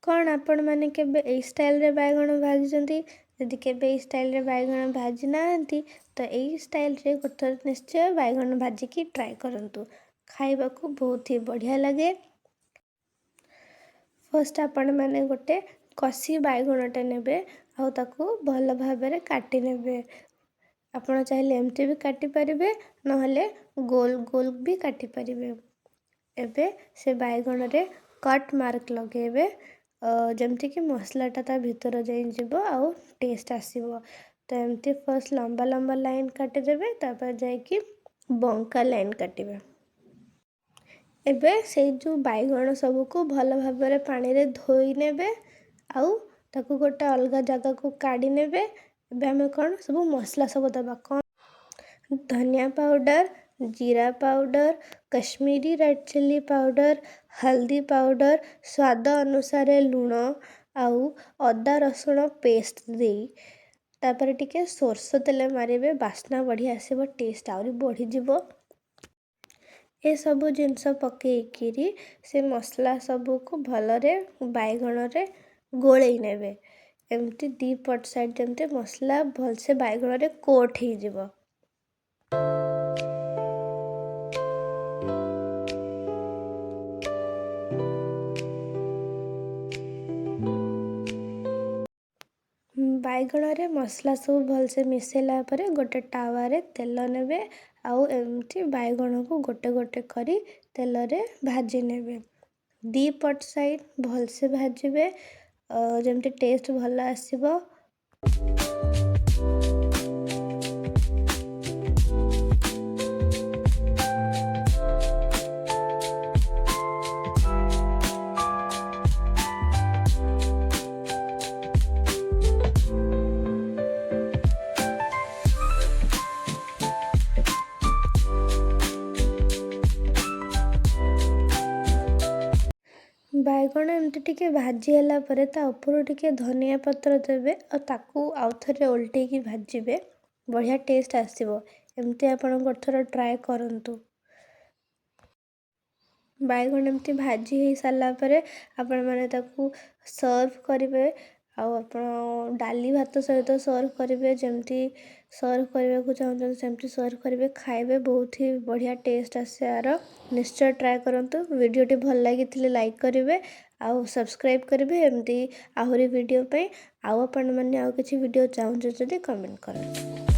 କ'ଣ ଆପଣମାନେ କେବେ ଏଇ ଷ୍ଟାଇଲ୍ରେ ବାଇଗଣ ଭାଜିଛନ୍ତି? ଯଦି କେବେ ଏଇ ଷ୍ଟାଇଲ୍ରେ ବାଇଗଣ ଭାଜି ନାହାନ୍ତି, ତ ଏଇ ଷ୍ଟାଇଲ୍ରେ ଗୋଟେ ଥର ନିଶ୍ଚୟ ବାଇଗଣ ଭାଜିକି ଟ୍ରାଏ କରନ୍ତୁ। ଖାଇବାକୁ ବହୁତ ହି ବଢ଼ିଆ ଲାଗେ। ଫାର୍ଷ୍ଟ ଆପଣମାନେ ଗୋଟେ କଷି ବାଇଗଣଟେ ନେବେ ଆଉ ତାକୁ ଭଲ ଭାବରେ କାଟି ନେବେ। ଆପଣ ଚାହିଁଲେ ଏମିତି ବି କାଟିପାରିବେ, ନହେଲେ ଗୋଲ ଗୋଲ ବି କାଟିପାରିବେ। ଏବେ ସେ ବାଇଗଣରେ କଟ୍ ମାର୍କ ଲଗାଇବେ, ଯେମିତିକି ମସଲାଟା ତା ଭିତର ଯାଇ ଯିବ ଆଉ ଟେଷ୍ଟ ଆସିବ। ତ ଏମିତି ଫାର୍ଷ୍ଟ ଲମ୍ବା ଲମ୍ବା ଲାଇନ୍ କାଟିଦେବେ, ତାପରେ ଯାଇକି ବଙ୍କା ଲାଇନ୍ କାଟିବେ। ଏବେ ସେଇ ଯେଉଁ ବାଇଗଣ ସବୁକୁ ଭଲ ଭାବରେ ପାଣିରେ ଧୋଇ ନେବେ ଆଉ ତାକୁ ଗୋଟେ ଅଲଗା ଜାଗାକୁ କାଢ଼ି ନେବେ। ଏବେ ଆମେ କ'ଣ ସବୁ ମସଲା ସବୁ ଦେବା? କ'ଣ? ଧନିଆ ପାଉଡ଼ର, ଜିରା powder, Kashmiri red chilli powder, ହଳଦୀ ପାଉଡ଼ର, ସ୍ୱାଦ ଅନୁସାରେ ଲୁଣ ଆଉ ଅଦା ରସୁଣ ପେଷ୍ଟ ଦେଇ ତାପରେ ଟିକେ ସୋରିଷ ତେଲ ମାରିବେ। ବାସ୍ନା ବଢ଼ିଆ ଆସିବ, ଟେଷ୍ଟ ଆହୁରି ବଢ଼ିଯିବ। ଏସବୁ ଜିନିଷ ପକେଇକିରି ସେ ମସଲା ସବୁକୁ ଭଲରେ ବାଇଗଣରେ ଗୋଳେଇ ନେବେ। ଏମିତି ଦୁଇ ପଟ ସାଇଡ଼୍ ଯେମିତି ମସଲା ଭଲସେ ବାଇଗଣରେ କୋଟ୍ ହେଇଯିବ। ବାଇଗଣରେ ମସଲା ସବୁ ଭଲସେ ମିଶାଇଲା ପରେ ଗୋଟେ ତାୱାରେ ତେଲ ନେବେ ଆଉ ଏମିତି ବାଇଗଣକୁ ଗୋଟେ ଗୋଟେ କରି ତେଲରେ ଭାଜି ନେବେ। ଦୁଇ ପଟ ସାଇଡ଼୍ ଭଲସେ ଭାଜିବେ, ଯେମିତି ଟେଷ୍ଟ ଭଲ ଆସିବ। ବାଇଗଣ ଏମିତି ଟିକେ ଭାଜି ହେଲା ପରେ ତା ଉପରୁ ଟିକେ ଧନିଆ ପତ୍ର ଦେବେ ଆଉ ତାକୁ ଆଉ ଥରେ ଓଲଟେଇକି ଭାଜିବେ। ବଢ଼ିଆ ଟେଷ୍ଟ ଆସିବ। ଏମିତି ଆପଣ ଗୋଟେ ଥର ଟ୍ରାଏ କରନ୍ତୁ। ବାଇଗଣ ଏମିତି ଭାଜି ହେଇସାରିଲା ପରେ ଆପଣମାନେ ତାକୁ ସର୍ଭ କରିବେ ଆଉ ଆପଣ ଡାଲି ଭାତ ସହିତ ସର୍ଭ କରିବେ। ଯେମିତି ସର୍ଭ କରିବାକୁ ଚାହୁଁଛନ୍ତି, ସେମିତି ସର୍ଭ କରିବେ, ଖାଇବେ। ବହୁତ ହି ବଢ଼ିଆ ଟେଷ୍ଟ ଆସେ ଆର। ନିଶ୍ଚୟ ଟ୍ରାଏ କରନ୍ତୁ। ଭିଡ଼ିଓଟି ଭଲ ଲାଗିଥିଲେ ଲାଇକ୍ କରିବେ ଆଉ ସବସ୍କ୍ରାଇବ୍ କରିବେ ଏମିତି ଆହୁରି ଭିଡ଼ିଓ ପାଇଁ। ଆଉ ଆପଣମାନେ ଆଉ କିଛି ଭିଡ଼ିଓ ଚାହୁଁଛନ୍ତି ଯଦି, କମେଣ୍ଟ କରନ୍ତୁ।